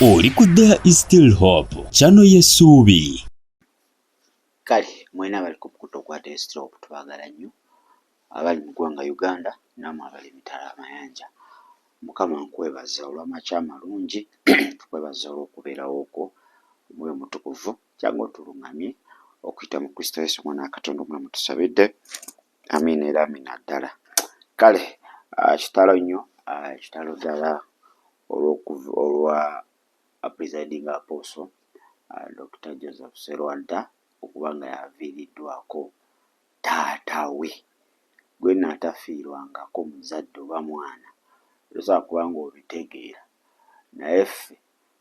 Oli ku There is Still Hope, channel y'essuubi. Kale mwena abali ku mukutu ogwa There is Still Hope tubaagala nnyo, abali mu ggwanga Uganda nammwe abali emitala amayanja. Mukama nkwebaza olw'amakya amalungi, tukwebaza olw'okubeerawo kwo Omwoyo Omutukuvu jangu otulungamye okuyita mu Kristo Yesu omwana wa Katonda omulamu tusabidde. Amiina era amiina ddala. Kale kitalo nnyo, kitalo ddala olwa presiding apostle Dokita Joseph Sserwadda okuba nga yaviiriddwako taata we. Gwe nno atafiirwangako muzadde oba mwana tosobola kuba ng'obitegeera naye ffe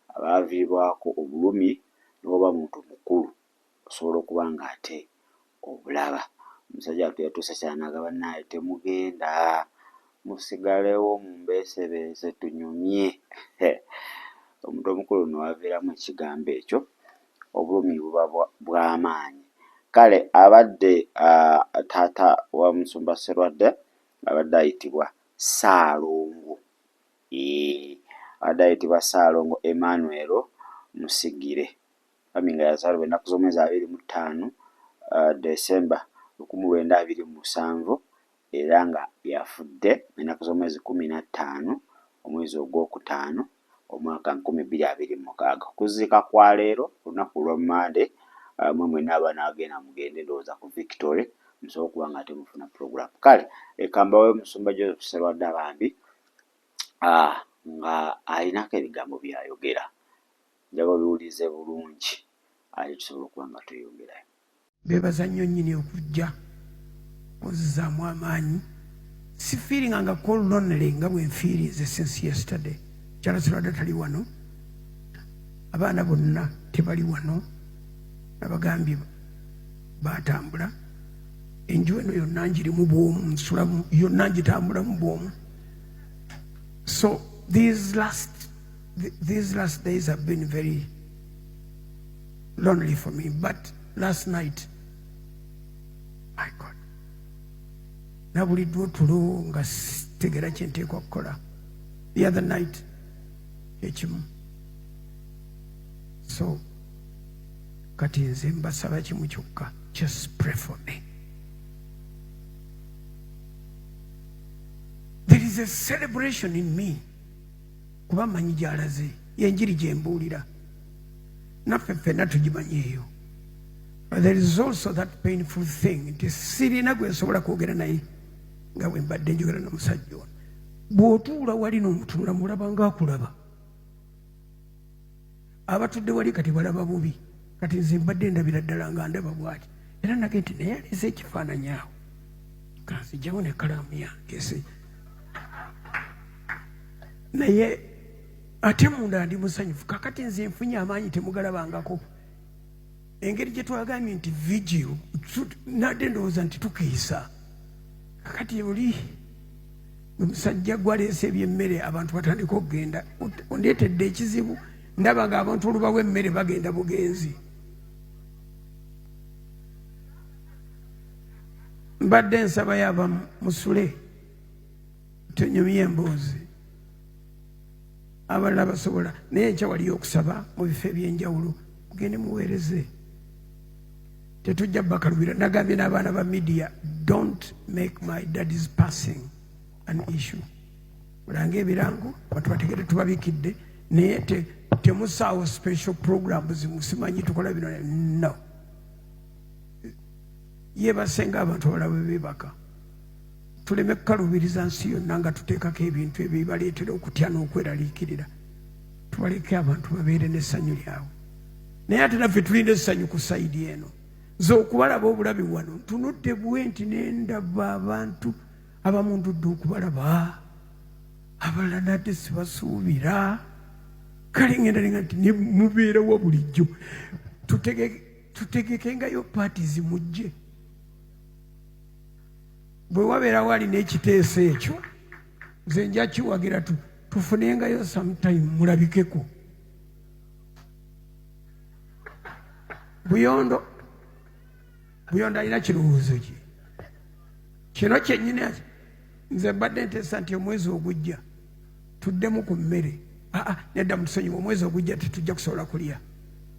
abaaviibwako obulumi ne bw'oba muntu mukulu osobola okuba ng'ate obulaba. Omusajja wattu yatuuse ekiseera n'agamba bannaaye temugenda musigalewo mumbeesebeese tunyumye. Omuntu omukulu nno w'aviiramu ekigambo ekyo obulumi buba bw'amaanyi. Kale abadde taata wa Musumba Sserwadda abadde ayitibwa Ssaalongo. Eeh abadde ayitibwa Ssaalongo Emmanuel Musigire. Bambi nga yazaalibwa ennaku z'omwezi 25 December 1927 era nga yafudde ennaku z'omwezi 15 omwezi ogwokutaano omwaka 2026. Okuziika kwa leero olunaku olwa Mmande mwe mwenna abanaagenda mugende ndowooza ku Victory musobole okuba nga ate mufuna pulogulaamu. Kale leka mbawe Musumba Joseph Sserwadda bambi nga alinako ebigambo by'ayogera. Njagala obiwulirize bulungi ate tusobole okuba nga tweyongerayo. Mbebaza nnyo nnyini okujja okunzizaamu amaanyi. Sifiiringa nga ko lonely nga bwe nfiirinze since yesterday. Mukyala Sserwadda tali wano, abaana bonna tebali wano, nabagambye batambula. Enju eno yonna ngirimu bwomu, nsulamu yonna ngitambulamu bwomu. So these last days have been very lonely for me, but last night, my God, nabuliddwa otulo nga sitegera kye nteekwa kukola. The other night ekimu. So kati nze mbasaba kimu kyokka, just pray for me. There is a celebration in me kuba mmanyi gy'alaze, y'enjiri gye mbuulira, naffe ffenna tugimanyi eyo. But there is also that painful thing nti sirina gwe nsobola kwogera naye nga bwe mbadde njogera n'omusajja ono. Bw'otuula wali n'omutunula mulaba ng'akulaba. Abatudde wali kati balaba bubi, kati nze mbadde ndabira ddala nga ndaba bw'ati. Era nage nti naye aleese ekifaananyi awo, kanzijjawo n'ekkalaamu yange si naye ate munda ndi musanyufu. Kakati nze nfunye amaanyi temugalabangako. Engeri gye twagambye nti vigil, nadde ndowooza nti tukeesa. Kakati oli omusajja gwaleese ebyemmere, abantu batandika okugenda. Ondeetedde ekizibu, ndaba nga abantu olubawo emmere bagenda bugenzi. Mbadde nsabayo abamu musule tunyumye emboozi, abalala basobola, naye enkya waliyo okusaba mu bifo eby'enjawulo, mugende muweereze, tetujja bakalubira. Nagambye n'abaana ba media, don't make my daddy's passing an issue. Mulange ebirango abantu bategere tubabikidde, naye temusaawo special programs musimanyi tukola bino. No, yebasenga abantu abalala bwe beebaka, tuleme kukalubiriza nsi yonna nga tuteekako ebintu ebibaleetera okutya n'okweraliikirira. Tubaleke abantu babeere n'essanyu lyabwe, naye ate naffe tulina essanyu ku sayidi eno. Nze okubalaba obulabi wano ntunudde bwe nti nendaba abantu abamu ndudde okubalaba, abalala nadde sibasuubira. Kale ngenda ninga nti ne mubeerawa bulijjo, tutegekengayo parties mujje. Bwe wabeerawo alina ekiteeso ekyo, nze nja kiwagira, tufunengayo sometime mulabikeko. Buyondo, Buyondo alina kirowoozo ki kino kyennyini? Nze mbadde nteesa nti omwezi ogujja tuddemu ku mmere. Aa, nedda, mutusonyiwa, omwezi ogujja tetujja kusobola kulya,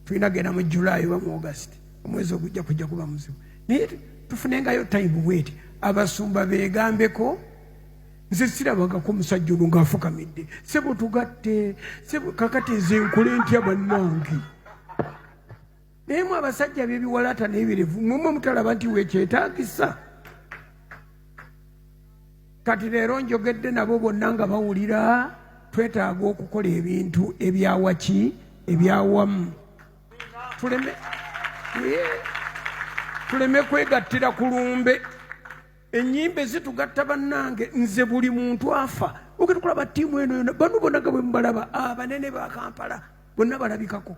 tulina genda mu July oba mu August, omwezi ogujja kujja kuba muzibu. Naye tufunengayo time bweti, abasumba begambeko. Nze sirabangako omusajja ono ng'afukamidde, sebo tugatte, sebo. Kakati nze nkole ntya, bannange? Naye mu abasajja b'ebiwalaata n'ebirevu, mumwe mutalaba nti wekyetaagisa. Kati leero njogedde nabo bonna nga bawulira, twetaaga okukola ebintu ebyawaki, ebyawamu, tuleme kwegattira ku lumbe. Ennyimba ezitugatta, bannange, nze buli muntu afa ogenda okulaba ttiimu eno yona, bano bonna nga bwe mubalaba, abanene ba Kampala bonna balabikako.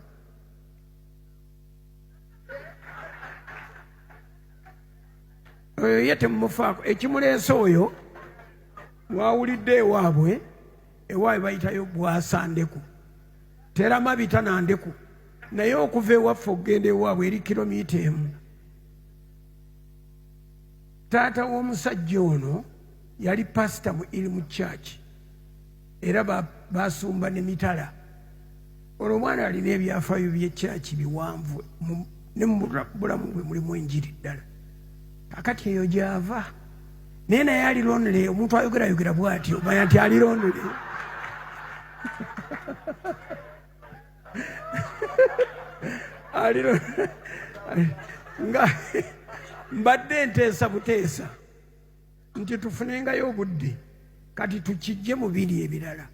Oyo ye temumufaako, ekimuleese oyo mwawulidde ewaabwe, ewaabwe bayitayo bwasandeku terama bita nandeku, naye okuva ewaffe okugenda ewaabwe eri kilomita 1. Taata w'omusajja ono yali pasita mu Ilimu Church, era basumba ne mitala. Olwo omwana alina ebyafaayo by'ekyaki biwanvu, ne mu bulamu bwe mulimu enjiri ddala. Kakati eyo gyava, naye ali lonely. Omuntu ayogerayogera bw'atyo, omanya nti ali lonely. Ali nga mbadde nteesa buteesa nti tufunengayo obudde, kati tukijje mu biri ebirala.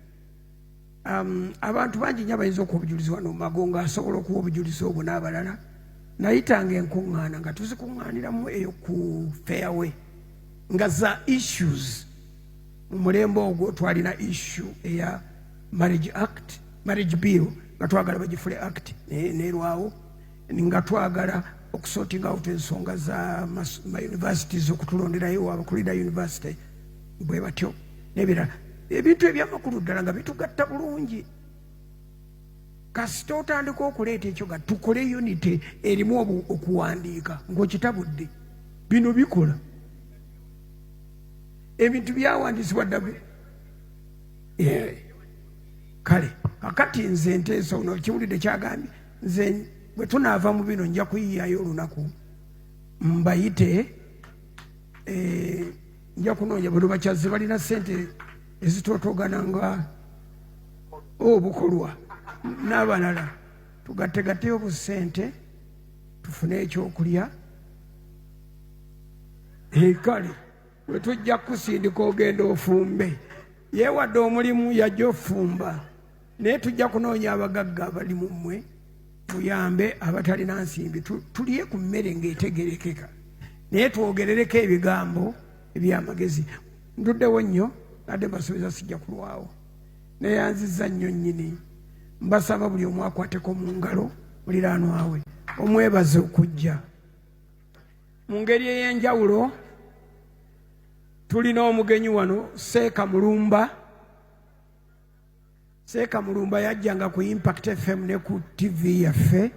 Abantu bangi nnyo abayinza okuwa obujulizi wano. Magongo asobola okuwa obujulizi obwo n'abalala. Nayitanga enkuŋŋaana nga tuzikuŋŋaaniramu eyo ku Fairway, nga za issues. Mu mulembe ogwo twalina issue eya Marriage Act, Marriage Bill, nga twagala bagifule act, nerwawo, nga twagala okusorting out ensonga za ma universities, okutulonderayo abakulira university bwe batyo n'ebirala, ebintu ebyamakulu ddala nga bitugatta bulungi. Kasita otandika okuleeta ekyo nga tukole unity erimu okuwandiika, ng'okitabudde. Bino bikola ebintu byawandiisibwa dda. Kale kakati nze nteesa, ono kiwulidde kyagambye, nze bwe tunaava mu bino nja kuyiyayo olunaku mbayite. Nja kunoonya bwe lubakyazze, balina sente ezitootogana nga obukolwa n'abalala, tugattegatteyo busente tufune ekyokulya. Kale bwe tujja kukusindika ogenda ofumbe, yeewadde omulimu, yajja ofumba, naye tujja kunoonya abagagga abali mu mmwe tuyambe abatalina nsimbi, tulye ku mmere ng'etegerekeka, naye twogerereko ebigambo ebyamagezi. Nduddewo nnyo, nadde mbasuubiza sijja kulwawo. Neyanziza nnyo nnyini. Mbasaba buli omu akwateko mu ngalo muliraanwa we, omwebaze okujja. Mu ngeri ey'enjawulo tulina omugenyi wano, Seeka Mulumba. Seeka Mulumba yajjanga ku Impact FM ne ku TV yaffe,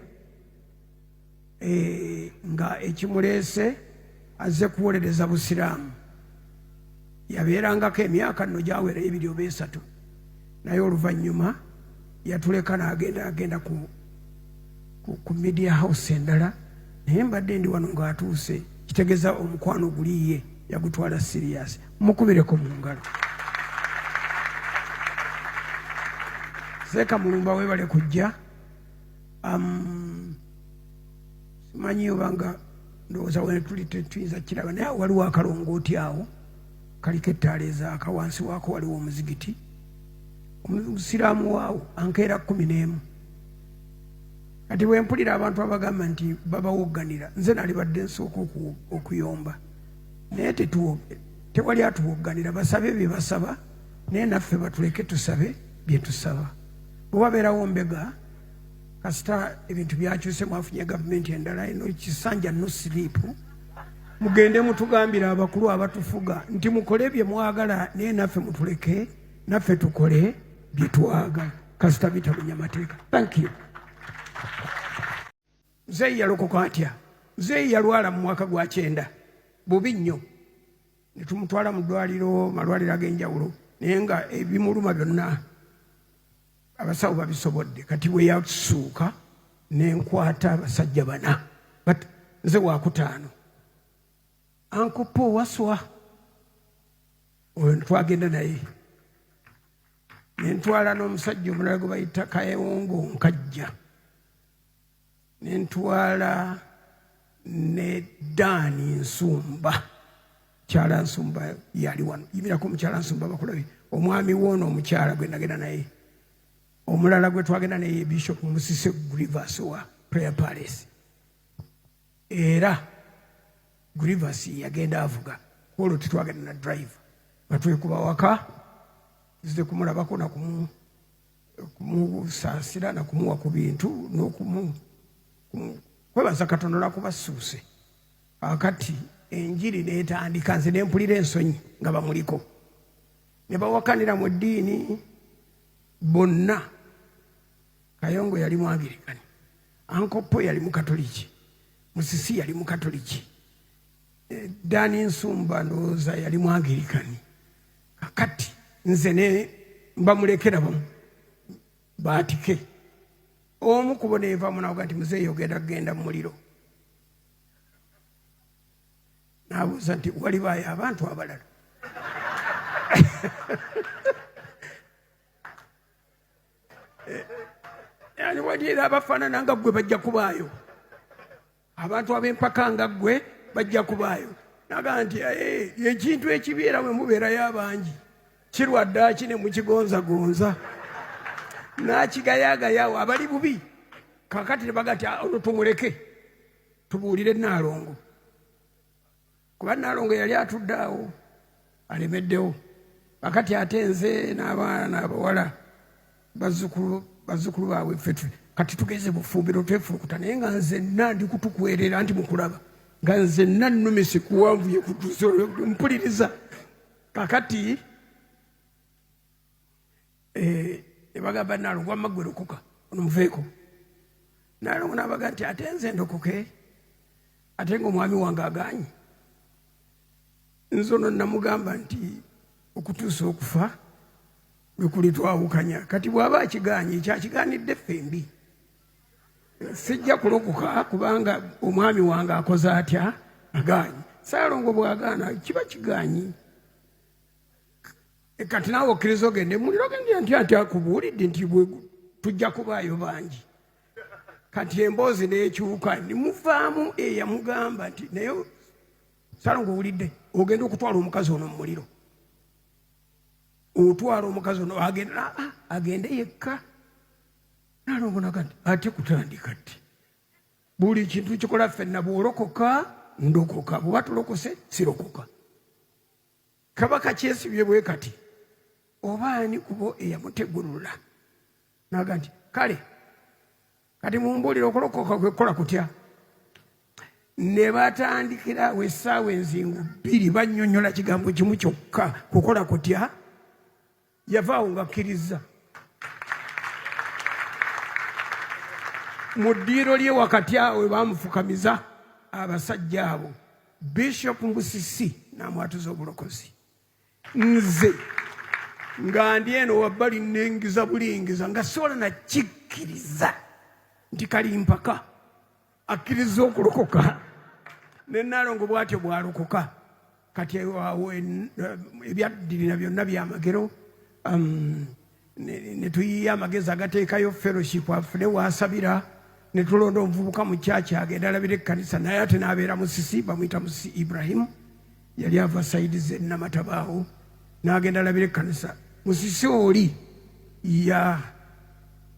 nga ekimuleese azze kuwolereza busiraamu. Yabeerangako emyaka nno gyawera 2 oba 3, naye oluvannyuma yatuleka n'agenda, agenda ku media house endala. Naye mbadde ndi wano ng'atuuse, kitegeeza omukwano guli ye yagutwala serious. Mukubireko mu ngalo. Seeka Mulumba, weebale kujja. Simanyi obanga ndowooza wene tuli tetuyinza kiraba, naye awo waliwo akalongooti awo kaliko ettaala ezaaka, wansi waako waliwo omuzigiti. Omusiraamu waawo ankeera 11. Kati bwe mpulira abantu abagamba nti babawogganira, nze nalibadde nsooka okuyomba, naye tewali atuwogganira. Basabe bye basaba, naye naffe batuleke tusabe bye tusaba. Bwe wabeerawo mbega, kasita ebintu byakyuse, mwafunye gavumenti endala eno kisanja no sleep. Mugende mutugambire abakulu abatufuga nti mukole bye mwagala, naye naffe mutuleke naffe tukole bye twagala, kasita bitamenya mateeka. Thank you. Muzeeyi yalokoka atya? Muzeeyi yalwala mu mwaka gwa 90 bubi nnyo, ne tumutwala mu ddwaliro, malwaliro ag'enjawulo, naye nga ebimuluma byonna. Abasawo babisobodde. Kati bwe yasuuka ne nkwata abasajja bana, but nze wakutaano. Uncle Paul Waswa oyo twagenda naye, nentwala n'omusajja omulala gwe bayita Kayewongo Nkajja, nentwala ne Daani Nsumba. Mukyala Nsumba yali wano, yimirako mukyala Nsumba bakulabe. Omwami woono omukyala gwe nagenda naye, omulala gwe twagenda naye Bishop Musise Grivas wa Prayer Palace. Era Grivas yagenda avuga kwolwo, tetwagenda na driver, nga twekuba waka tuzize kumulabako nakumusaasira nakumuwa ku bintu n'okumu kwebaza Katonda lwakubasuuse. Akati enjiri netandika, nze nempulira ensonyi nga bamuliko ne bawakanira mu ddiini bonna. Kayongo yali Mwangirikani, Uncle Paul yali Mukatoliki, Musisi yali Mukatoliki, Dani Nsumba ndowooza yali Mwangirikani. Kakati nze ne mbamulekera bamu baatike omu kubo nenvamu naga nti, "Muzeeyi, ogenda kugenda mu muliro." Nabuuza nti, "Walibaayo abantu abalala?" Yani wali era abafaanana nga ggwe bajja kubaayo, abantu ab'empaka nga ggwe bajja kubaayo. Nagaa nti, "Ekintu ekibi era bwe mubeerayo abangi kirwadde ne mukigonzagonza." N'akigayagayawo abali bubi. Kakati ne baga nti, "Ono tumuleke tubuulire Naalongo," kuba Naalongo yali atudde awo alemeddewo. Kakati ate nze n'abaana abawala, bazzukulu baabwe, ffe kati tugeze bufumbiro twefulukuta, naye nga nzenna ndi kutukwerera nti mukulaba nga nzenna nnumise kuwanvuye kutuuse mpuliriza. Kakati ne bagamba Naalongo, "Wamma gwe lokoka, ono muveeko." Naalongo n'abaga nti, "Ate nze ndokoke ate nga omwami wange aganye?" Nze ono namugamba nti okutuusa okufa lwe kuli twawukanya. Kati bw'aba akiganye, kyakiganidde ffembi, sijja kulokoka kubanga omwami wange akoze atya? Aganye. Saalongo bw'agaana kiba kiganyi. Kati naawe okkiriza ogende muliro? Ogende nti anti akubuulidde nti tujja kubaayo bangi. Kati emboozi n'ekyuka, nimuvaamu eyamugamba nti, "Naye Saalongo, owulidde? Ogenda okutwala omukazi ono mu muliro, otwala omukazi ono agende yekka." Nalongo naga nti, "Ate kutandika ddi? Buli kintu kikola ffenna. Bw'olokoka ndokoka, bw'oba tulokose sirokoka." Kabaka kyesibye bwe kati oba ani kubo eyamutegulula naga nti, "Kale kati mumbuulire, okulokoka kwekukola kutya?" Ne batandikira awo essaawa enzingu 2 bannyonnyola kigambo kimu kyokka, kukola kutya. Yavaawo ng'akkiriza. Mu ddiiro lye wakati awo we baamufukamiza abasajja abo, Bishop Mbusisi n'amwatuza obulokozi. Nze nga ndi eno wabbali nengiza bulingiza nga sobola nakikkiriza nti kalimpaka akkiriza okulokoka. Ne Naalongo bw'atyo bw'alokoka. Kati awo ebyaddirira byonna byamagero. Ne tuyiiya amagezi agateekayo fellowship, afune waasabira, ne tulonda omuvubuka mu kyaki agenda alabira ekkanisa, naye ate n'abeera Musisi, bamuyita Musisi Ibrahimu, yali ava side ze Namatabaawo, n'agenda alabira ekkanisa. Musisi oli ya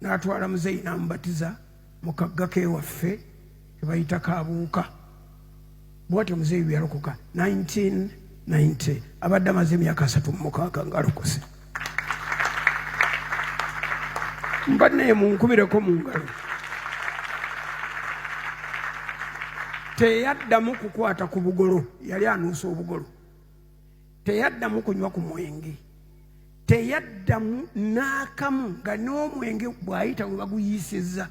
n'atwala muzeeyi n'amubatiza mu kagga kewaffe kebayita Kabuuka. Bwatyo muzeeyi bwe yalokoka 1990, abadde amaze emyaka 36 ng'alokose. Mba naye munkubireko mu ngalo. Teyaddamu kukwata ku bugolo, yali anuusa obugolo. Teyaddamu kunywa ku mwenge, teyaddamu n'akamu, nga n'omwenge bw'ayita we baguyiisizza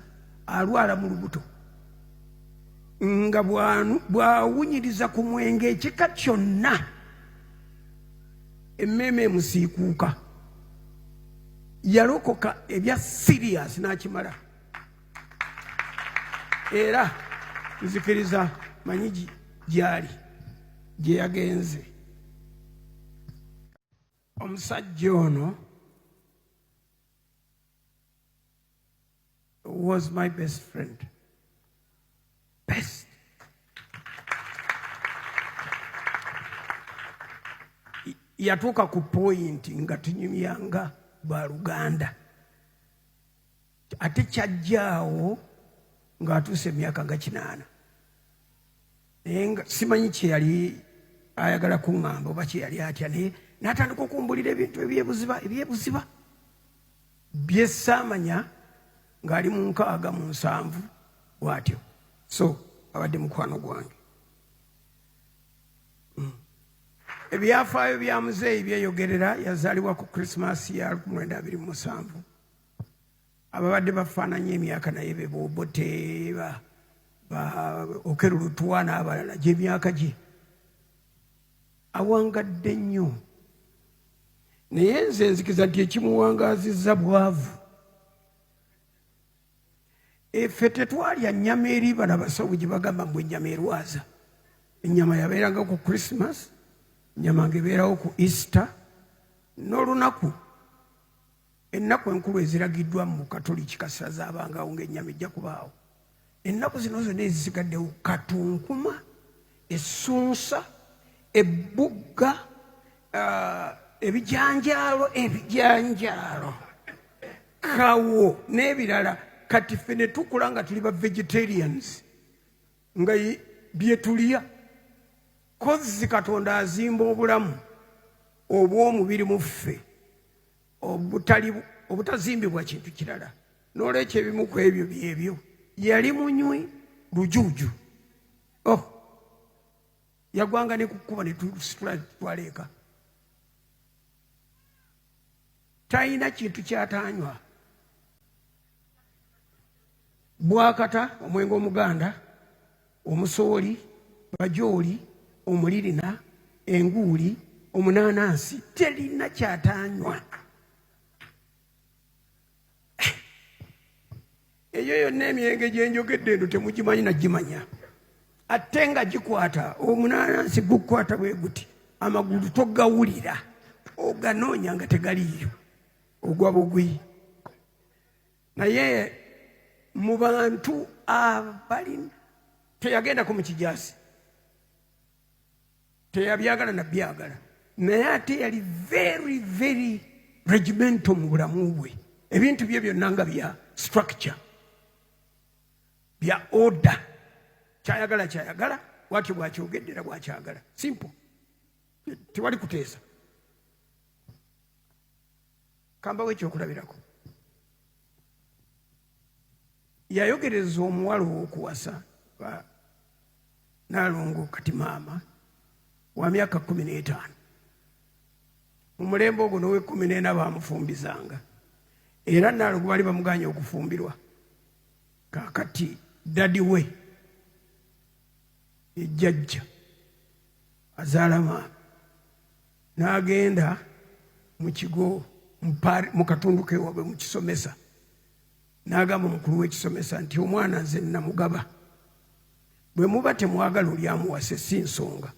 alwala mu lubuto, nga bw'awunyiriza ku mwenge ekika kyonna emmeeme emusiikuuka. Yalokoka ebya serious n'akimala, era nzikiriza manyi gyali gye yagenze. Omusajja ono was my best friend, best. Yatuuka ku point nga tunyumyanga baluganda, ate kyajjaawo ng'atuuse emyaka nga 80, naye nga simanyi kye yali ayagala kuŋŋamba oba kye yali atya, naye n'atandika okumbulira ebintu ebyebuziba ebyebuziba byesaamanya ng'ali mu 67 bw'atyo. So abadde mukwano gwange. Ebyafaayo bya muzeeyi byeyogerera. Yazaalibwa ku Krisimaasi ya 1927. Ababadde bafaananya emyaka naye be Bobote, Okello Lutwa n'abalala, gyemyaka gye. Awangadde nnyo, naye nze nzikiza nti ekimuwangaazizza bwavu. Effe tetwalya nnyama eri bano abasawo gye bagamba mbu ennyama erwaza. Ennyama yabeeranga ku Christmas, ennyama ng'ebeerawo ku Easter n'olunaku ennaku enkulu eziragiddwa mu Katoliki kasita zaabangawo ng'ennyama ejja kubaawo. Ennaku zino zonna ezisigaddewo, katunkuma, essunsa, ebbugga, ebijanjaalo, ebijanjaalo, kawo n'ebirala. Kati ffe ne tukula nga tuli ba vegetarians, nga byetulya kozzi. Katonda azimba obulamu obw'omubiri mu ffe obutali obutazimbibwa kintu kirala. N'olwekyo ebimu ku ebyo byebyo. Yali munywi lujuuju. Oh, yagwanga ne kukuba ne tusitula twaleeka. Talina kintu kyatanywa. Bwakata, omwenge omuganda, omusooli, bajooli, omulirina, enguuli, omunanansi, terina kyatanywa. Eyo yonna emyenge gyenjogedde eno temugimanyi nagimanya, ate nga gikwata. Omunanansi gukwata bwe guti, amagulu togawulira, oganoonya nga tegaliiyo, ogwa bugwi. Naye mu bantu abali teyagendako mu kijaasi, teyabyagala nabyagala, naye ate yali very very regimental mu bulamu bwe. Ebintu bye byonna nga bya structure, bya order. Kyayagala kyayagala bwatyo, bwakyogedde era bwakyagala, simple, tewali kuteesa. Kambawo ekyokulabirako. Yayogereza omuwala ow'okuwasa Nalongo, kati maama wa myaka 15. Mu mulembe ogwo n'owekumi n'ena bamufumbizanga, era Nalongo baali bamuganye okufumbirwa. Kakati daddy we, ejjajja azaala maama, n'agenda mu kigo mu katundu kewabwe mu kisomesa, n'agamba omukulu w'ekisomesa nti, "Omwana nze namugaba, bwe muba temwagala oli amuwase si nsonga,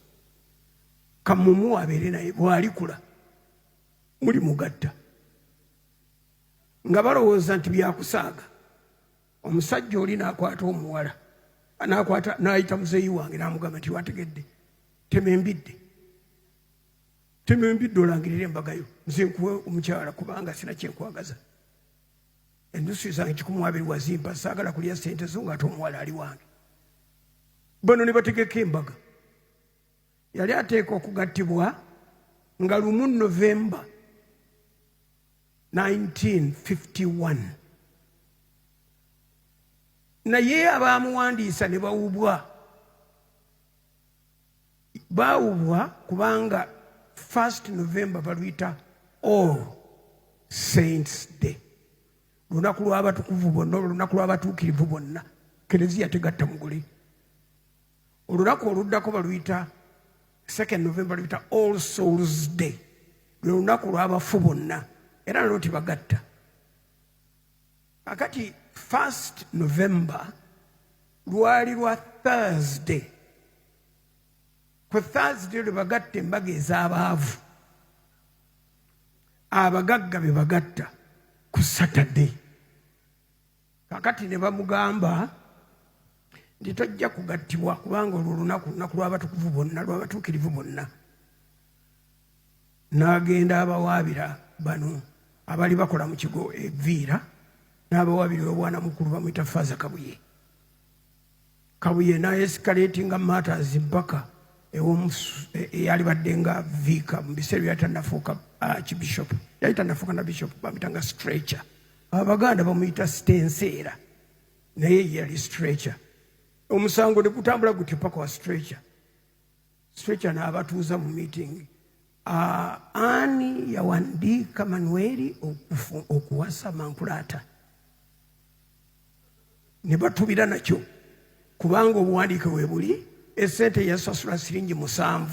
kamumuwa abeere naye, bw'alikula muli mugatta." Nga balowooza nti byakusaaga. Omusajja oli n'akwata omuwala, n'akwata n'ayita muzeeyi wange, n'amugamba nti, "Wategedde, tema embidde, tema embidde olangirire embagayo, nze nkuwe omukyala, kubanga sina kyenkwagaza. Ennusu zange 120 wazimpa, saagala kulya sente zo ng'ate omuwala ali wange." Bano ne bategeka embaga. Yali ateeka okugattibwa nga 1 Novemba 1951, naye abamuwandiisa ne bawubwa, baawubwa kubanga 1st November baluyita All Saints Day, lunaku lw'abatukuvu bonna, olunaku lw'abatuukirivu bonna. Kereziya tegatta mugole. Olunaku oluddako baluyita 2nd November, luyita All Souls Day, lwe lunaku lw'abafu bonna, era nalwo tebagatta. Kakati 1 November lwali lwa Thursday. Ku Thursday lwe bagatta embaga ez'abaavu, abagagga be bagatta ku Saturday. Kakati ne bamugamba nti tojja kugattibwa kubanga olwo olunaku lunaku lw'abatukuvu bonna, lw'abatuukirivu bonna. N'agenda abawaabira bano abali bakola mu kigo eviira, n'abawaabira obwana mukulu bamuyita Faaza Kabuye. Kabuye n'ayesikaleetinga matters mpaka eyalibadde nga viika mu biseera byali tannafuuka archbishop, yali tannafuuka na bishop, bamuyita nga Stretcher. Abaganda bamuyita Stenseera, naye ye yali Stretcher. Omusango ne gutambula gutyo paka wa Stretcher. Stretcher n'abatuuza mu meeting. Ani yawandiika Manueli okuwasa Mankulaata? Ne batubira nakyo kubanga obuwandiike we buli, esente yasasula siringi 7.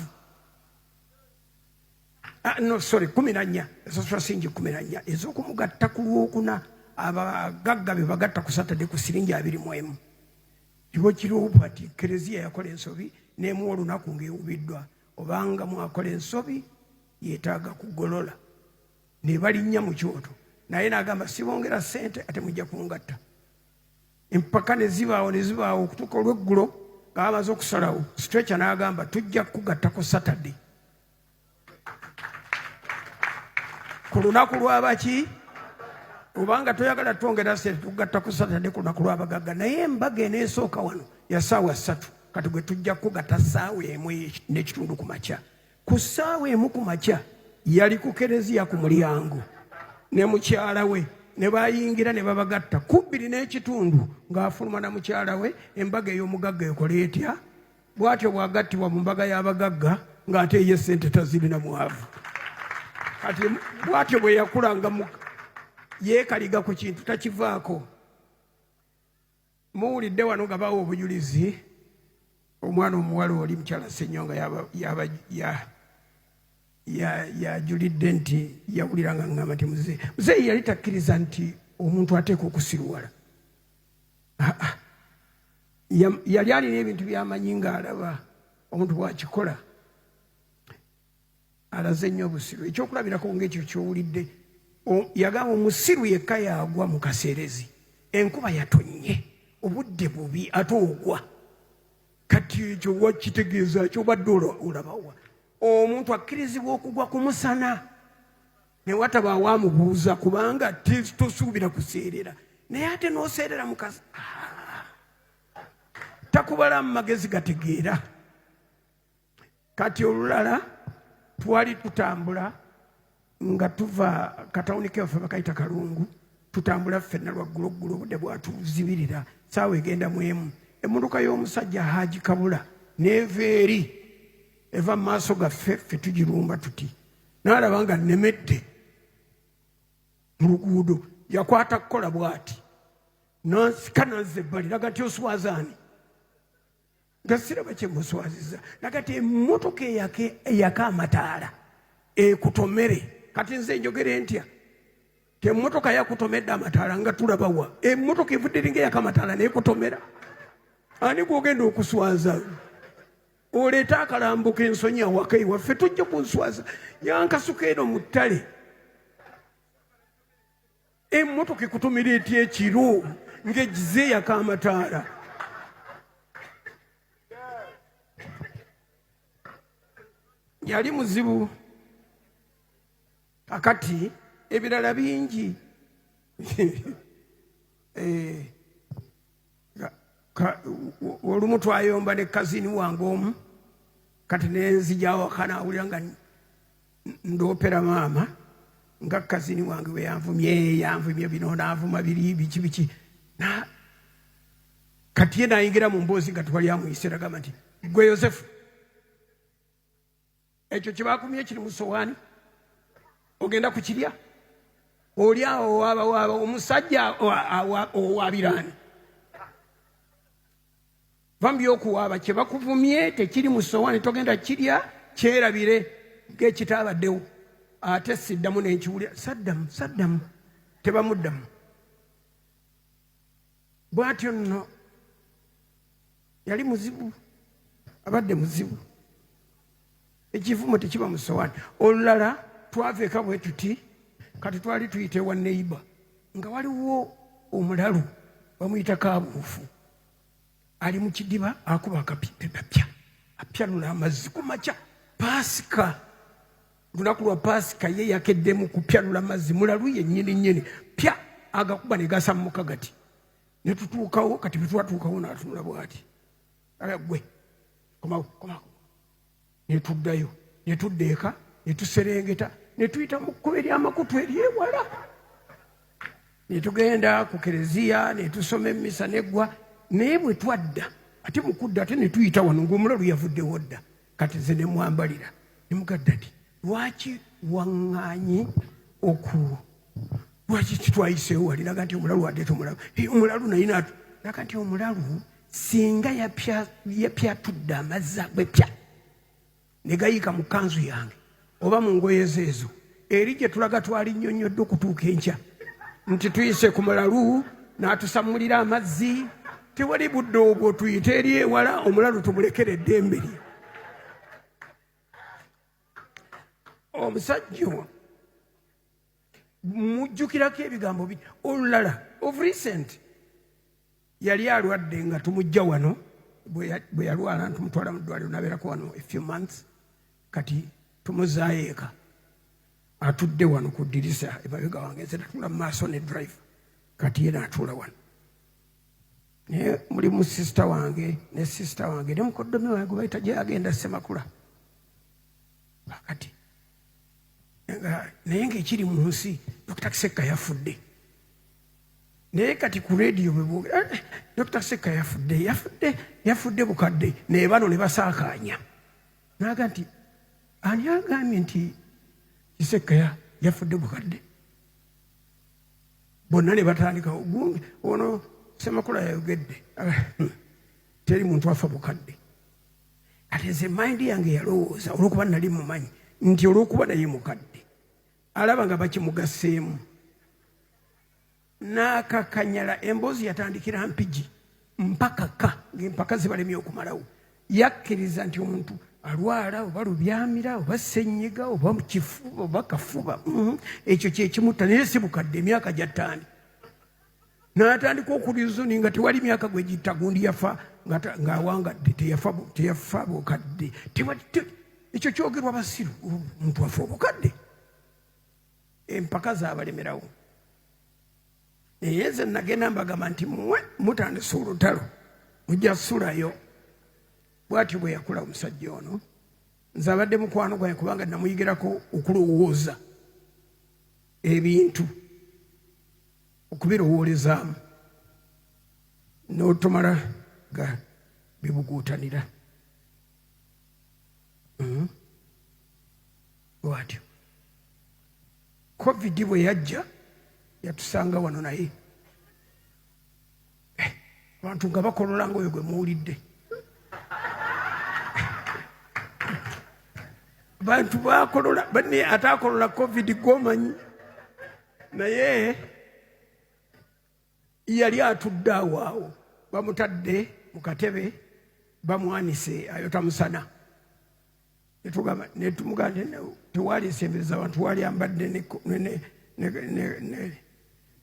No, sorry, 14. Yasasula siringi 14 ez'okumugatta ku Lwokuna, abagagga be bagatta ku Saturday ku siringi 21. Kibo kiriwo bati Kereziya yakola ensobi n'emuwa olunaku ng'ewubiddwa, obanga mwakola ensobi yeetaaga kugolola. Ne balinnya mu kyoto, naye n'agamba sibongera ssente ate mujja kungatta. Empaka ne zibaawo ne zibaawo okutuuka olw'eggulo nga bamaze okusalawo. Stretcher n'agamba tujja kugatta ku Saturday ku lunaku lw'abaki, obanga toyagala twongera ssente tugatta ku Saturday ku lunaku lw'abagagga. Naye embaga eneesooka wano ya ssaawa 3, kati gwe tujja kugatta ssaawa emu n'ekitundu ku makya. Ku ssaawa 1 ku makya yali ku kereziya ku mulyango ne mukyala we, ne bayingira ne babagatta ku bbiri n'ekitundu ng'afuluma na mukyala we. Embaga ey'omugagga ekola etya? Bw'atyo bw'agattibwa mu mbaga y'abagagga ng'ate ye ssente tazirina, mwavu. Kati bw'atyo bwe yakula nga yeekaliga ku kintu takivaako. Muwulidde wano nga bawa obujulizi omwana omuwala oli mukyala Ssenyonga yajulidde nti yawulira nga ŋŋamba nti muzeeyi yali takkiriza nti omuntu ateekwa okusiruwala. Yali alina ebintu by'amanyi ng'alaba omuntu bw'akikola alaze nnyo obusiru. Ekyokulabirako ng'ekyo ky'owulidde, yagamba omusiru yekka yagwa mu kaseerezi, enkuba yatonnye, obudde bubi, ate ogwa. Kati ekyo wakitegeeza ky'obadde olabawa? Omuntu akkirizibwa okugwa ku musana ne watabaawo amubuuza, kubanga tosuubira kuseerera, naye ate n'oseerera mu kasi. Takubala mu magezi gategeera. Kati olulala twali tutambula nga tuva katawuni kewaffe bakayita Kalungu, tutambula ffenna lwagguloggulo, obudde bwatuzibirira, saawa egenda mu emu, emmotoka y'omusajja Haji Kabula n'eva eri eva mu maaso gaffe, ffe tugirumba tuti, n'alaba nga nnemedde mu luguudo, yakwata kukola bw'ati nansika nanzza ebbali, naga nti oswazaani, nga siraba kye muswaziza, naga ti emmotoka eyaka amataala ekutomere. Kati nze njogere ntya? Emmotoka yakutomedde amataala nga tulabawa? Emmotoka evudde eringa eyaka amataala nekutomera, ani gwogenda okuswaza? Oleete akalambo k'ensonyi awaka ewaffe, tojja kunswaza. Yankasuka eno mu ttale, emmotoka ekutomera etya ekiro ng'egize eyaka amataala? Yali muzibu. Kakati ebirala bingi. Olumu twayomba ne kazini wange omu, kati nenzija awaka nawulira nga ndoopera maama nga kazini wange bwe yanvumye, yanvumye bino n'avuma biri biki biki. Kati ye nayingira mu mboozi nga twali amuyise, nagamba nti gwe Yosefu, ekyo kye bakumye kiri mu sowaani, ogenda kukirya? Oli awo waaba omusajja owaabiraani, va mu by'okuwaaba, kye bakuvumye tekiri mu sowaani, togenda kirya, kyerabire ng'ekitaabaddewo. Ate siddamu nenkiwulira, saddamu, saddamu, tebamuddamu. Bw'atyo nno yali muzibu, abadde muzibu. Ekivumo tekiba mu sowaani. Olulala twava eka bwe tuti, kati twali tuyita ewa neiba nga waliwo omulalu bamuyita Kaabuufu, ali mu kidiba akuba akapya apyanula amazzi ku makya. Paasika, lunaku lwa Paasika, ye yakeddemu kupyanula mazzi, mulalu ye nnyini nnyini, pya agakuba ne gasammuka gati. Ne tutuukawo, kati bwe twatuukawo n'atunula bw'ati, ala gwe komawo komawo. Ne tuddayo, ne tudda eka, ne tuserengeta, ne tuyita mu kkubo ery'amakutu eryewala, ne tugenda ku kereziya, ne tusoma emmisa neggwa. Naye bwe twadda ate mu kudda ate ne tuyita wano ng'omulalu yavuddewo dda. Kati nze ne mwambalira ne mugadda nti lwaki waŋŋaanye oku lwaki kitwayiseewo wali? Naga nti omulalu adeeta omulalu. Omulalu naye naga nti omulalu singa yapyatudde amazzi agwepya ne gayiika mu kkanzu yange oba mu ngoye ze ezo, eri gye tulaga twali nnyonnyodde okutuuka enkya nti tuyise ku mulalu n'atusammulira amazzi. Tewali budde obwo, tuyite eri ewala, omulalu tumulekere eddembe lye. Omusajja mujjukirako ebigambo bi olulala of recent yali alwadde nga tumujja wano, bwe yalwala ntumutwala mu ddwaliro nabeerako wano a few months. Kati tumuzaayo eka, atudde wano ku ddirisa emabega wange, nze natuula mu maaso ne drive, kati ye naatuula wano. Naye mulimu sisita wange ne sisita wange ne mukoddomi wange gwe bayita gyeyagenda Semakula. Kati naye ng'ekiri mu nsi Dr. Kisekka yafudde, naye kati ku rediyo bwe boogera Dr. Kisekka yafudde, yafudde, yafudde bukadde, naye bano ne basaakaanya. N'aga nti ani agambye nti Kisekka yafudde bukadde? Bonna ne batandika gundi ono Semakula yayogedde, teri muntu afa bukadde. Kati nze mayindi yange yalowooza olw'okuba nali mumanyi nti olw'okuba naye mukadde alaba nga bakimugaseemu n'akakanyala. Emboozi yatandikira Mpigi mpaka ka ng'empaka zibalemye okumalawo. Yakkiriza nti omuntu alwala oba lubyamira oba ssenyiga oba kifuba oba kafuba, ekyo kyekimutta, naye si bukadde, emyaka gya ttaani. N'atandika okurizoni nga tewali myaka gwe gitta, gundi yafa ng'awangadde, teyafa bukadde. Ekyo kyogerwa basiru, omuntu afa obukadde. Empaka zaabalemerawo. Naye nze nagenda mbagamba nti mmwe mutandise olutalo, mujja sulayo. Bw'atyo bwe yakula omusajja ono. Nze abadde mukwano gwange kubanga namuyigirako okulowooza ebintu, okubirowoolezaamu n'otomala ga bibuguutanira. Bw'atyo COVID bwe yajja yatusanga wano, naye abantu nga bakolola ngaoyo gwe muwulidde. Bantu bakolola banne, ate akolola COVID gwomanyi, naye yali atudde awo awo, bamutadde mu katebe, bamwanise ayota musana. Netumugamba nti tewali nsembereza abantu, wali ambadde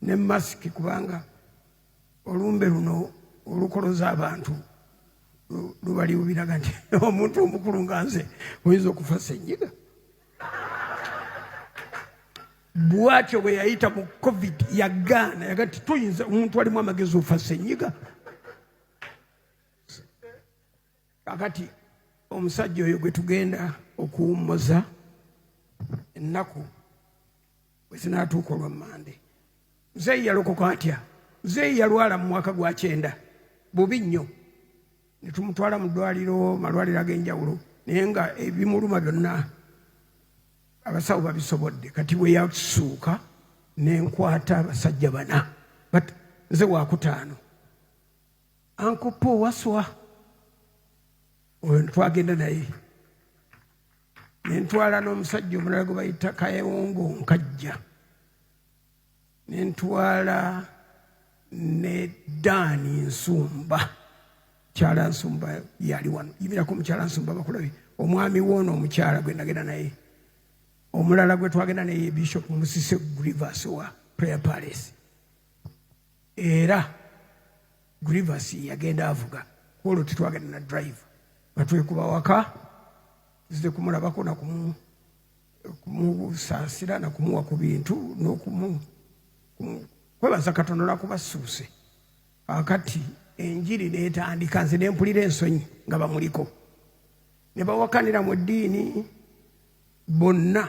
ne masiki, kubanga olumbe luno olukoloza abantu lubaliwubiraga nti omuntu omukulu nga nze oyinza okufa senyiga. Bwatyo bwe yayita mu COVID, yagaana, yaga nti tuyinza omuntu alimu amagezi ofa senyiga. Kakati omusajja oyo gwe tugenda okuwummuza ennaku bwe zinaatuuka olwa Mmande. Muzeeyi yalokoka atya? Muzeeyi yalwala mu mwaka gwa 90 bubi nnyo, ne tumutwala mu ddwaliro, malwaliro ag'enjawulo, naye nga ebimuluma byonna abasawo babisobodde. Kati bwe yasuuka ne nkwata abasajja bana, but nze wakutaano, Uncle Paul Waswa oyo twagenda naye, nentwala n'omusajja omulala gwe bayita Kayewongo Nkajja, nentwala. Ne Daani Nsumba, Mukyala Nsumba yali wano. Yimirako Mukyala Nsumba bakulabe. Omwami woono omukyala gwe nagenda naye, omulala gwe twagenda naye, Bishop Musise Grivas wa Prayer Palace. Era Grivas yagenda avuga kwolwo, tetwagenda na driver, nga twekuba waka tuzize kumulabako na kumusaasira nakumuwa ku bintu n'okumu kwebaza Katonda olwakubasuuse. Kakati enjiri netandika, nze nempulira ensonyi nga bamuliko ne bawakanira mu ddiini bonna.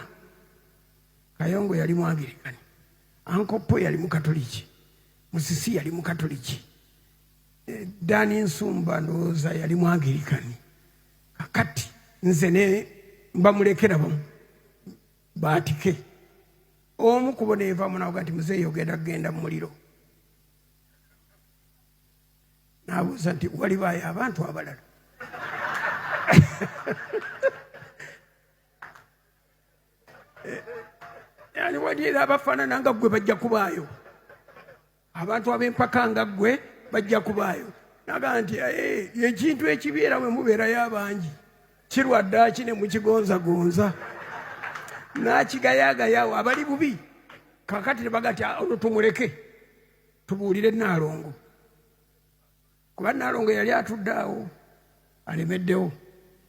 Kayongo yali Mwangirikani, Ankopo yali Mukatoliki, Musisi yali Mukatoliki, Dani Nsumba ndowooza yali Mwangirikani. Kakati nze ne mbamulekera bamu baatike. Omu kubo neevamu naga nti, "Muzeeyi, ogenda kugenda mu muliro." Nabuuza nti, "Walibaayo abantu abalala?" Yani wali era abafaanana nga ggwe bajja kubaayo, abantu ab'empaka nga ggwe bajja kubaayo. Nagaa nti, "Ekintu ekibi era bwe mubeerayo abangi kirwadde ne mukigonzagonza." N'akigayagayawo abali bubi. Kakati ne baga nti, "Ono tumuleke, tubuulire Naalongo," kuba Naalongo yali atudde awo alemeddewo.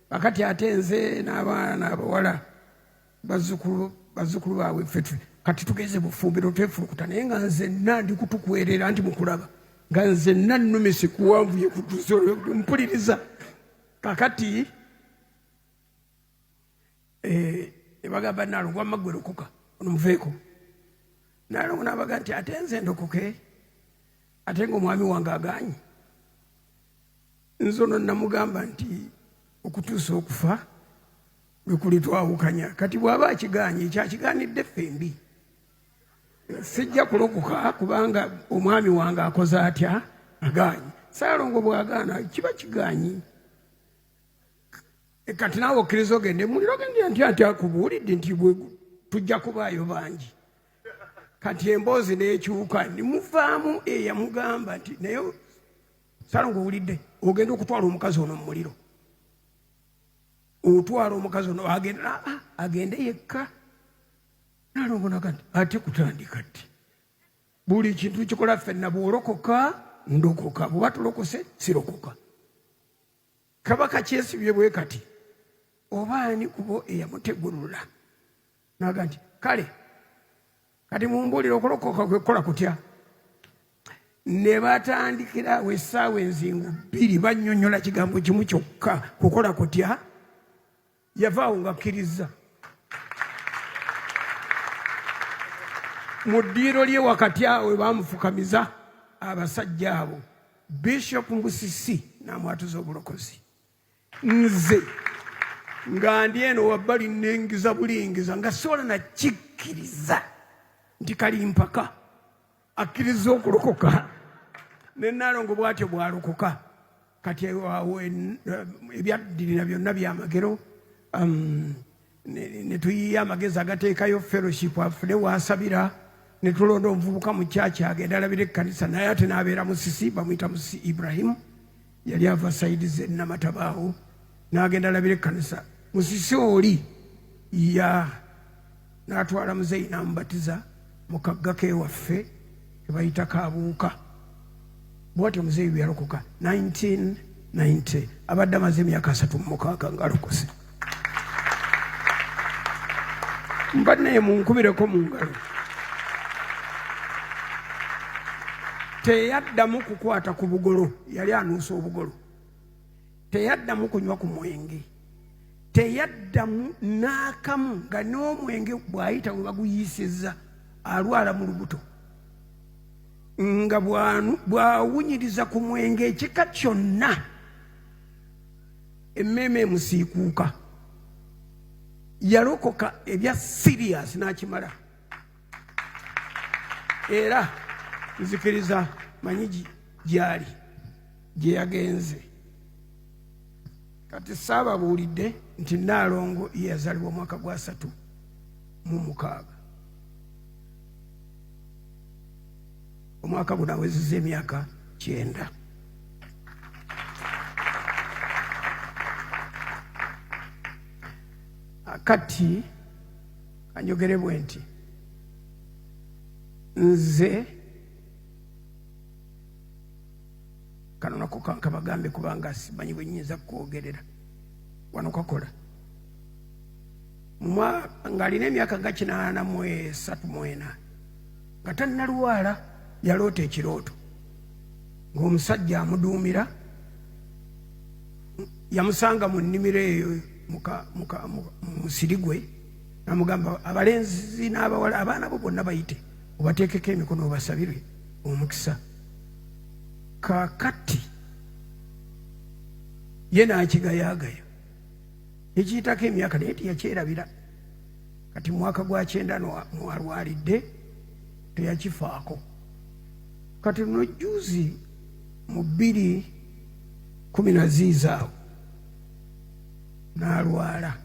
Kakati ate nze n'abaana abawala, bazzukulu baabwe, ffe kati tugeze bufumbiro twefulukuta, naye nga nzenna ndi kutukwerera nti mukulaba nga nzenna nnumise kuwanvuye kutuze mpuliriza. Kakati ne bagamba Naalongo, "Wamma gwe lokoka, ono muveeko." Naalongo n'abaga nti, "Ate nze ndokoke ate ngaomwami wange aganye?" Nze ono namugamba nti okutuusa okufa lwe kulitwawukanya. Kati bw'aba akiganye, ekyakiganidde ffembi, sijja kulokoka kubanga omwami wange akoze atya? Aganye. Saalongo bw'agaana kiba kiganyi. Kati naawe okkiriza ogende muliro? Ogende nti ati akubuulidde nti tujja kubaayo bangi. Kati emboozi n'ekyuka, nimuvaamu eyamugamba nti, "Naye Saalongo, owulidde? Ogenda okutwala omukazi ono mu muliro, otwala omukazi ono agende, agende yekka." Nalongo naga nti, "Ate kutandika ddi? Buli kintu kikola ffenna. Bw'olokoka ndokoka, bw'oba tulokose sirokoka." Kabaka kyesibye bwe kati oba ani kubo eyamutegulula naga nti, "Kale kati mumbuulire, okulokoka kwekukola kutya?" Ne batandikira awo essaawa enzingu 2 bannyonnyola kigambo kimu kyokka, kukola kutya. Yavaawo ng'akkiriza. Mu ddiiro lye wakati awo we baamufukamiza abasajja abo, Bishop Mbusisi n'amwatuza obulokozi. Nze nga ndi eno wabbali nengiza bulingiza nga sobola nakikkiriza nti kalimpaka akkiriza okulokoka. Ne Naalongo bw'atyo bw'alokoka. Kati awo ebyaddirira byonna byamagero. Ne tuyiiya amagezi agateekayo fellowship, afune waasabira, ne tulonda omuvubuka mu kyaki agenda alabira ekkanisa, naye ate n'abeera Musisi, bamuyita Musisi Ibrahimu, yali ava side ze Namatabaawo, n'agenda alabira ekkanisa. Musisi oli ya n'atwala muzeeyi n'amubatiza mu kagga kewaffe kebayita Kabuuka. Bwatyo muzeeyi bwe yalokoka 1990, abadde amaze emyaka 36 ng'alokose. Mba naye munkubireko mu ngalo. Teyaddamu kukwata ku bugolo, yali anuusa obugolo. Teyaddamu kunywa ku mwenge, teyaddamu n'akamu, nga n'omwenge bw'ayita we baguyiisizza alwala mu lubuto, nga bw'awunyiriza ku mwenge ekika kyonna emmeeme emusiikuuka. Yalokoka ebya serious n'akimala. Era nzikiriza manyi gyali gye yagenze. Kati saababuulidde nti Naalongo ye yazaalibwa omwaka gwa 36. Omwaka guno awezezza emyaka 90. Kati kanjogere bwe nti nze kano nako kankabagambe kubanga simanyi bwe nnyinza kukwogerera wano kakola ng'alina emyaka nga 83 mu 4 nga tannalwala, yaloota ekirooto ng'omusajja amuduumira yamusanga mu nnimiro eyo mu musiri gwe, namugamba, "Abalenzi n'abawala, abaana bo bonna bayite, obateekeko emikono, obasabire omukisa." Kaakati ye n'akigayagaya, nekiyitako emyaka, naye teyakyerabira. Kati mwaka gwa 90 mwalwalidde, teyakifaako. Kati luno juzi mu 2010 awo n'alwala.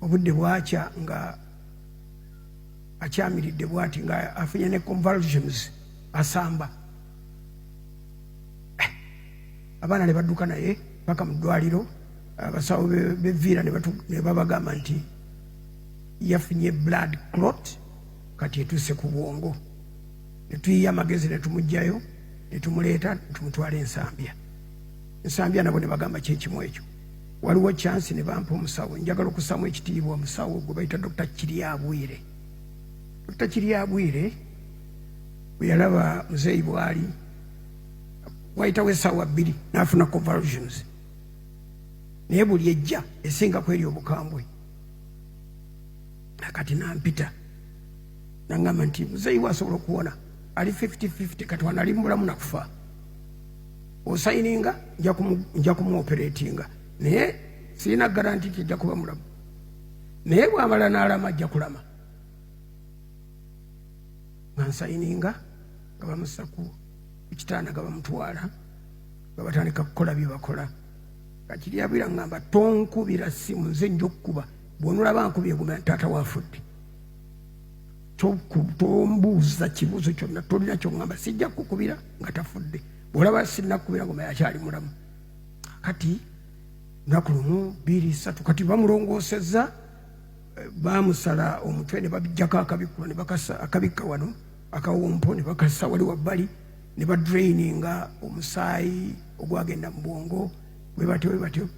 Obudde bwakya nga akyamiridde bwati, nga afunye ne convulsions, asamba. Abaana ne badduka naye paka mu ddwaliro. Abasawo beviira ne babagamba nti yafunye blood clot, kati etuuse ku bwongo. Ne tuyiya amagezi, ne tumugjayo, ne tumuleeta, ne tumutwala Ensambya. Ensambya nabo ne bagamba kyekimu ekyo, waliwo chance. Ne bampa omusawo, njagala okussamu ekitiibwa omusawo gwe bayita Dr Kiryabwire. Dr Kiryabwire bwe yalaba muzeeyi bwali, wayitawo essaawa 2 n'afuna convulsions, naye buli ejja esinga kweri obukambwe. Kati nampita nangamba nti muzeeyi we asobola okuwona, ali 50-50, kati wano ali mubulamu nakufa. Osayininga, nja kumuoperatinga, naye sirina guarantee nti ajja kuba mulamu, naye bwamala n'alama ajja kulama. Nga nsayininga, nga bamussa ku kitanda, nga bamutwala, nga batandika kukola bye bakola. Kakiryabwira ngamba, "Tonkubira simu, nze nja okukuba. Bwonolaba nkubye guma taata wafudde. Tombuuza kibuuzo kyonna, tolina kyoŋŋamba, sijja kukubira nga tafudde. Bwolaba sinnakubira, ngoma yakyali mulamu." Kati lunaku lumu, bbiri, ssatu, kati bamulongoosezza, bamusala omutwe ne babijjako akabikkulo ne bakasa akabikka wano akawompo, ne bakassa wali wabbali, ne badraininga omusaayi ogwagenda mu bwongo, bwe batyo bwe batyo,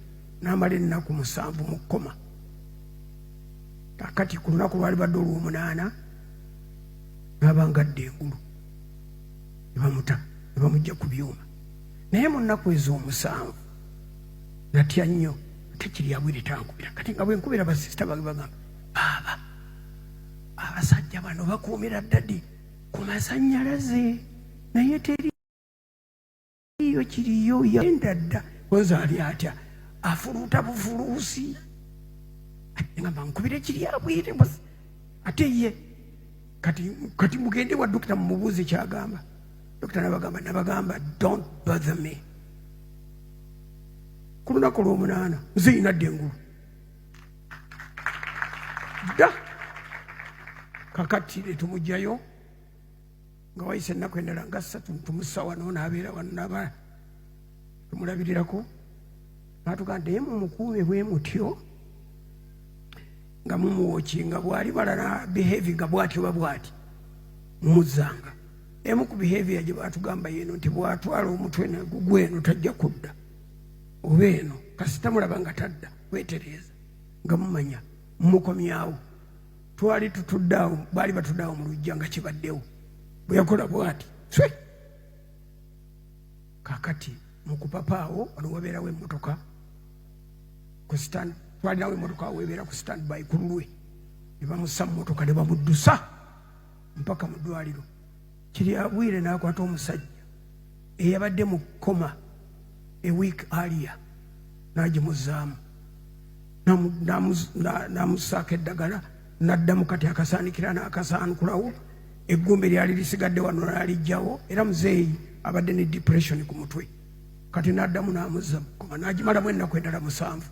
n'amala ennaku 7 mu coma. Kakati ku lunaku lwali badde olw'omunaana, n'aba nga adda engulu, ne bamuta, ne bamugja ku byuma. Naye mu nnaku ezo 7 natya nnyo, ate Kiryabwire tankubira. Kati nga bwenkubira basisita bange, bagamba, "Baaba, abasajja bano bakuumira daddy ku masanyalaze, naye teriyo kiriyo, yagenda dda." Koza ali atya, afuluuta bufuluusi. Ngamba nkubire Kiryabwire, ate ye kati mugende wa dokita mumubuuze kyagamba. Dokita nabagamba, "Don't bother me." Ku lunaku olwomunaana nze yinadde engulu dda. Kakati netumugjayo nga wayise ennaku endala nga 3, tumussa wano, nabeera wano, naba tumulabirirako. Natugaa, "Naye mumukuume bwe mutyo nga mumuwokinga, bwali balala behavi nga bwati oba bwati, mumuzzanga." Emu ku behavior gye batugamba yeno nti bwatwala omutwe gugweno tajja kudda, oba eno kasita mulaba nga tadda kwetereeza, nga mumanya mumukomyawo. Twali tutuddeawo, baali batuddeawo mu lujja nga kibaddewo, bwe yakola bwati swe. Kakati mukupapaawo wano wabeerawo emmotoka ku stand, twalinawo emmotoka awo ebeera ku stand by ku lulwe, ne bamussa mu mmotoka ne bamuddusa mpaka mu ddwaliro. Kiryabwire n'akwata omusajja eyabadde mu coma a week earlier, n'agimuzaamu, n'amussaako eddagala, n'addamu kati akasaanikira n'akasaanukulawo. Eggumbe lyali lisigadde wano n'alijjawo, era muzeeyi abadde ne depression ku mutwe. Kati n'addamu n'amuzza mu coma, n'agimalamu ennaku endala 7.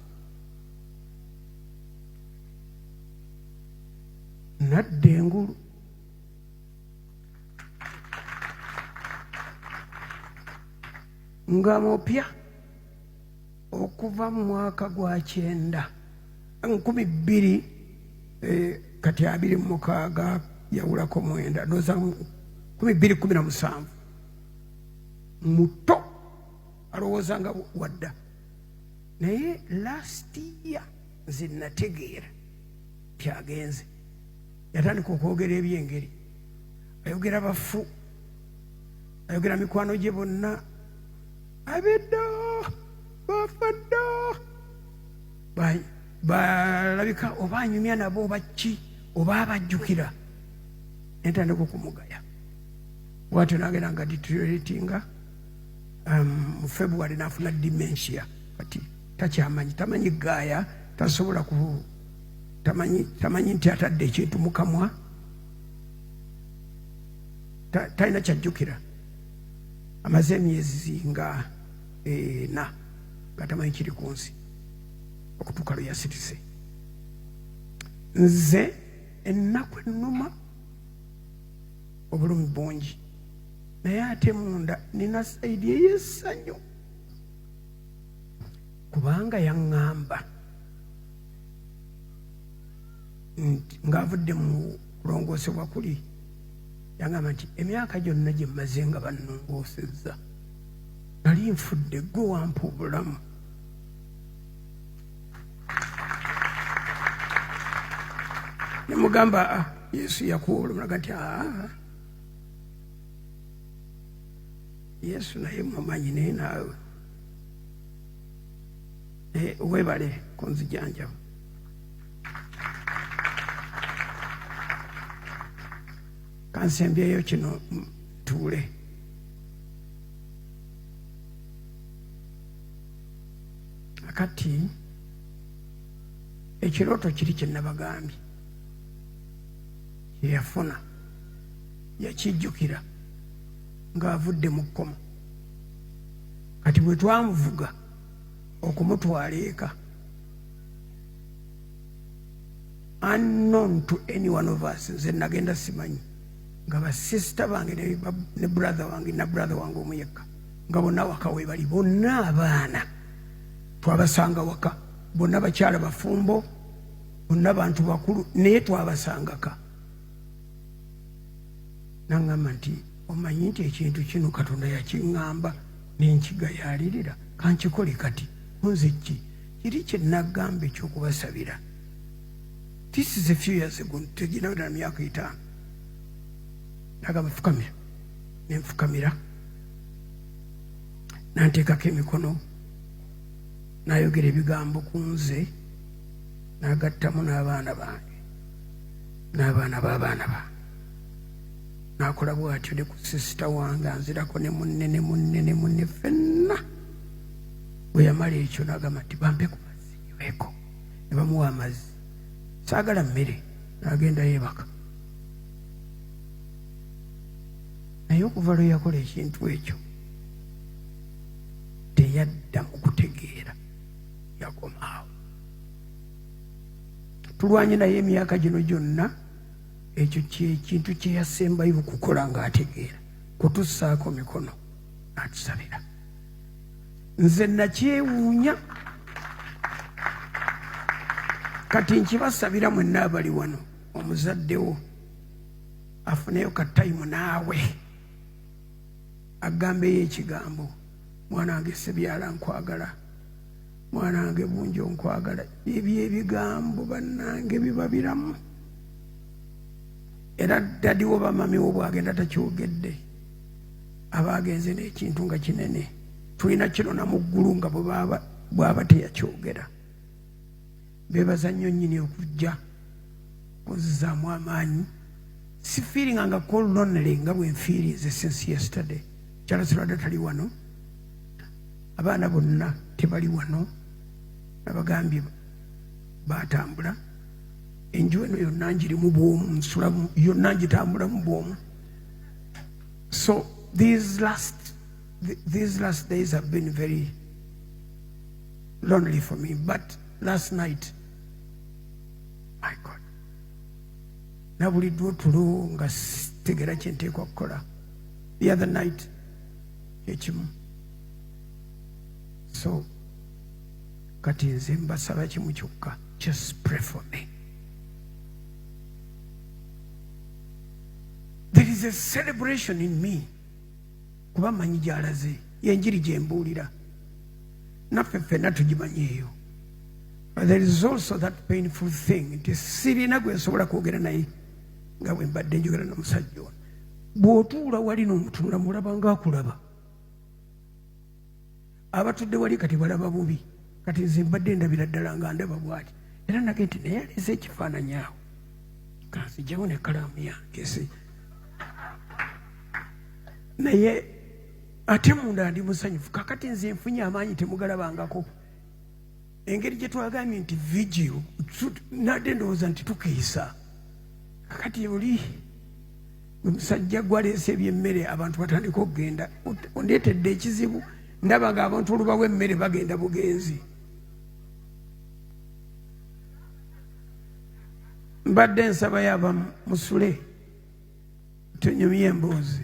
Nadda engulu. Nga mupya okuva mu mwaka gwa kyenda 2000, kati 26 yawulako 9, ndowooza 2017, muto alowooza nga wadda. Naye last year nze nategeera nti agenze. Yatandika okwogera ebyengeri, ayogera bafu, ayogera mikwano gye bonna abedda bafa dda, balabika oba anyumya nabo oba ki oba abajjukira. Nentandika okumugaya bwatyo, nagenda nga deterioratinga. Mu February nafuna dementia. Kati takyamanyi, tamanyi gaaya, tasobola ku tamanyi, tamanyi nti atadde ekintu mu kamwa, talina kyajjukira. Amaze emyezi nga 4 nga tamanyi kiri ku nsi okutuuka lwe yasirise. Nze ennaku ennuma, obulumi bungi, naye ate munda nina side ey'essanyu, kubanga yaŋŋamba nti ng'avudde mu kulongoosebwa kuli, yaŋŋamba nti emyaka gyonna gye mmaze nga bannongoosezza nali nfudde, gwe wampa obulamu. Nemugamba, "Ah, Yesu yakuwa obulamu." Naga nti, "Aa, Yesu naye mumanyi, naye naawe webale kunzijanjaba." Kansembyeyo kino tuule. Kati ekirooto kiri kye nabagambye kyeyafuna, yakijjukira ng'avudde mu kkoma. Kati bwe twamuvuga okumutwala eka, unknown to any one of us, nze nagenda simanyi, nga basisita bange ne brother wange na brother wange omu yekka, nga bonna waka we bali, bonna abaana twabasanga waka, bonna bakyala bafumbo, bonna bantu bakulu, naye twabasangaka. Naŋŋamba nti, "Omanyi nti ekintu kino Katonda yakiŋŋamba nenkigayaalirira, kankikole kati." Nze ki kiri kye nagamba ekyokubasabira? This is a few years ago, tegina ddala myaka 5. Nagamba, "Fukamira." Nenfukamira, nanteekako emikono, nayogera ebigambo ku nze, nagattamu n'abaana bange n'abaana b'abaana bange. Nakola bwatyo ne ku sisita wange, anzirako, ne munne ne munne ne munne, ffenna. Bwe yamala ekyo nagamba nti, "Bampe ku mazzi nyweko." Ne bamuwa amazzi. "Saagala mmere." N'agenda yeebaka. Naye okuva lwe yakola ekintu ekyo teyadda mu kutegeera, yakomaawo. Tulwanye naye emyaka gino gyonna, ekyo kyekintu kye yasembayo okukola ng'ategeera, kutussaako mikono atusabira. Nze nakyewuunya. Kati nkibasabira mwenna abali wano, omuzaddewo afuneyo ka time naawe agambeyo ekigambo, "Mwana wange Sebyala nkwagala, mwana wange Bunjo nkwagala." Ebyo ebigambo bannange biba biramu. Era daddy wo, bamami wo bwagenda takyogedde, aba agenze n'ekintu nga kinene. Tulina kinona mu ggulu nga bwaba teyakyogera. Bebaza nnyo nnyini okujja kunzizaamu amaanyi. Sifeelinga nga ko lonely nga bwe nfeelinze since yesterday. Charles Lwada tali wano, abaana bonna tebali wano, nabagambye batambula. Enju eno yonna ngirimu bwomu, nsulamu yonna, ngitambulamu bwomu. So these last days have been very lonely for me, but last night, my God, nabuliddwa otulo nga sitegera kyenteekwa kukola. The other night ekimu. So kati nze mbasaba kimu kyokka, just pray for me. There is a celebration in me kuba manyi gyalaze, yenjiri gyembuulira, naffe ffenna tugimanyi eyo. But there is also that painful thing nti sirina gwe nsobola kwogera naye nga bwe mbadde njogera n'omusajja ono. Bw'otuula wali n'omutunula, mulaba ng'akulaba. Abatudde wali kati balaba bubi, kati nze mbadde ndabira ddala nga ndaba bw'ati. Era nage nti naye aleese ekifaananyi awo, kanzigyewo n'ekkalaamu yange si naye ate munda ndi musanyufu. Kakati nze nfunye amaanyi temugalabangako. Engeri gye twagambye nti vigil, nadde ndowooza nti tukiisa. Kakati oli omusajja gwaleese ebyemmere, abantu batandika okugenda, ondeetedde ekizibu. Ndaba nga abantu olubawa emmere bagenda bugenzi. Mbadde nsabayo abamu musule tunyumye emboozi,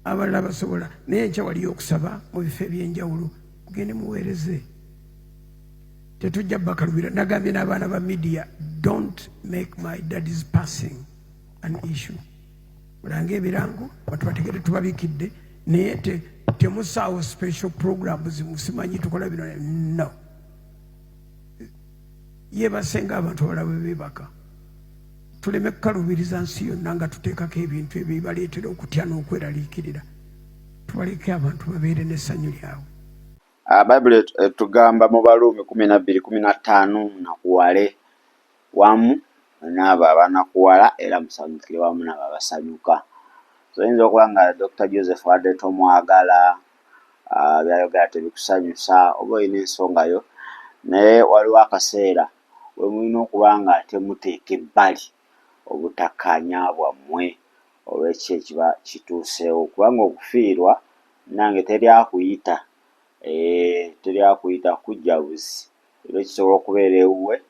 abalala basobola, naye enkya waliyo okusaba mu bifo ebyenjawulo, mugende muweereze, tetujja bakalubira. Nagambye n'abaana ba media, don't make my daddy's passing an issue. Mulange ebirango bantu bategere tubabikidde, naye temusaawo special programs, musimanyi tukola bino. No, yebasenga abantu abalala bwe beebaka. Tuleme kukalubiriza nsi yonna nga tuteekako ebintu ebibaleetera okutya n'okweraliikirira. Tubaleke abantu babeere n'essanyu lyabwe. Bayibuli etugamba mu Baruumi 12:15, munakuwale wamu n'abo abanakuwala era musanyukire wamu n'abo abasanyuka. So oyinza okuba nga Dr. Joseph wadde tomwagala, byayogera tebikusanyusa, oba olina ensonga yo, naye waliwo akaseera we mulina okuba nga ate muteeka ebbali obutakkaanya bwammwe olw'eki ekiba kituuseewo, kubanga okufiirwa nange teri akuyita, teri akuyita kujja buzi. Era kisobola okubeera ewuwe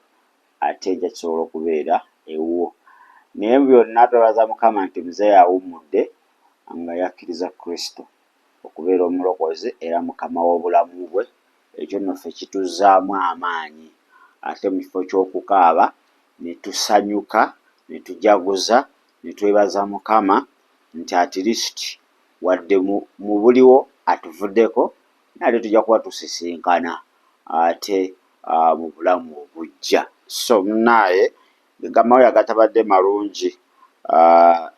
ate enkya kisobola okubeera ewuwo. Naye mu byonna twebaza Mukama nti muzeeyi awummudde nga yakkiriza Kristo okubeera omulokozi era Mukama w'obulamu bwe. Ekyo nno ffe kituzzaamu amaanyi, ate mu kifo ky'okukaaba ne tusanyuka ne tujaguza ne twebaza Mukama nti at least wadde mu buliwo atuvuddeko, naye ate tujja kuba tusisinkana ate mu bulamu obujja. So munnaaye, gamawulire agatabadde malungi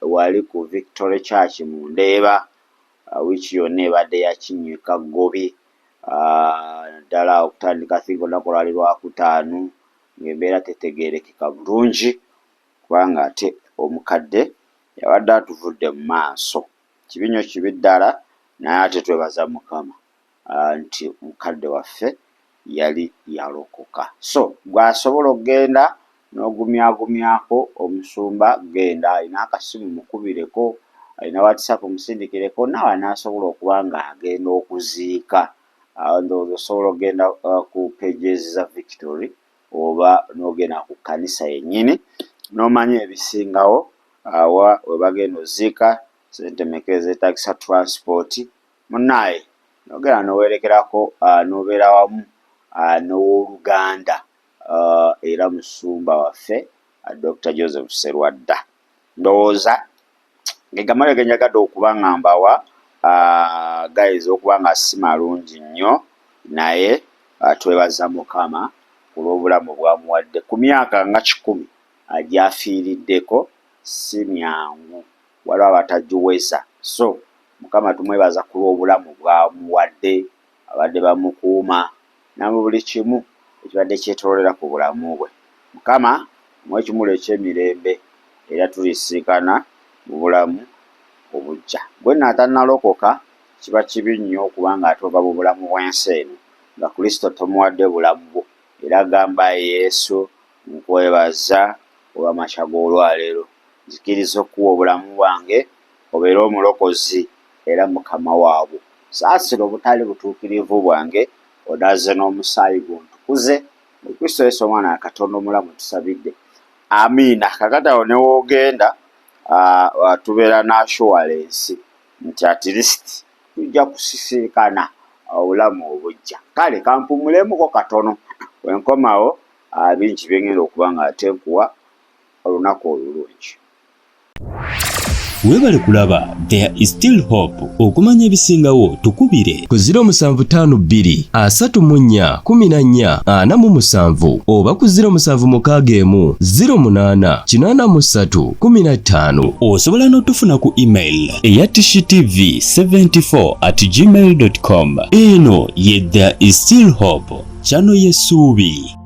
wali ku Victory Church mu Ndeeba, wiiki yonna ebadde yakinnyika ggobi, naddala okutandika think olunaku lwali Lwakutaano ng'embeera tetegeerekeka bulungi, kubanga ate omukadde yabadde atuvudde mu maaso. Kibi nnyo, kibi ddala, naye ate twebaza Mukama nti mukadde waffe yali yalokoka. So gw'asobola okugenda n'ogumyagumyako omusumba, genda. Alina akasimu mukubireko, alina WhatsApp musindikireko, naawe anaasobola okuba ng'agenda okuziika. Ndowooza osobola okugenda ku pages za Victory oba n'ogenda ku kkanisa yennyini n'omanya ebisingawo, awa we bagenda oziika, ssente mmeka ezeetaagisa, transport. Munnaaye, n'ogenda n'owerekerako n'obeera wamu n'owooluganda era musumba waffe Dr. Joseph Serwadda. Ndowooza ge gamawulire ge njagadde okuba nga mbawa, gayinza okuba nga si malungi nnyo, naye twebaza Mukama ku lw'obulamu bw'amuwadde ku myaka nga 100 gy'afiiriddeko. Si myangu, waliwo abatagiweza. So Mukama tumwebaza ku lw'obulamu bw'amuwadde, abadde bamukuuma na mu buli kimu ekibadde kyetooloolera ku bulamu bwe. Mukama amuwe ekimuli eky'emirembe era tulisisinkana mu bulamu obujja. Gwe nno atannalokoka, kiba kibi nnyo okuba nga ate ova mu bulamu bw'ensi eno nga Kristo tomuwadde bulamu bwo. Era gamba, Yesu, nkwebaza olw'amakya g'olwaleero. Nzikiriza okukuwa obulamu bwange obeere omulokozi era Mukama waabwo. Saasira obutali butuukirivu bwange, onaaze n'omusaayi gwo ntukuze. Mu Kristo Yesu omwana wa Katonda omulamu tusabidde. Amiina. Kakati awo ne w'ogenda tubeera n'assurance nti at least tujja kusisinkana. Obulamu obujja. Kale kampumulemuko katono, wenkomawo bingi byengenda okuba nga ate nkuwa. Olunaku olulungi. Webale kulaba There is still hope. Okumanya ebisingawo tukubire ku 0752 34 14 47 oba ku 0761 08 83 15. Osobola n'otufuna ku email eya tishtv74 at gmail com. Eno ye There is still hope, channel y'essuubi.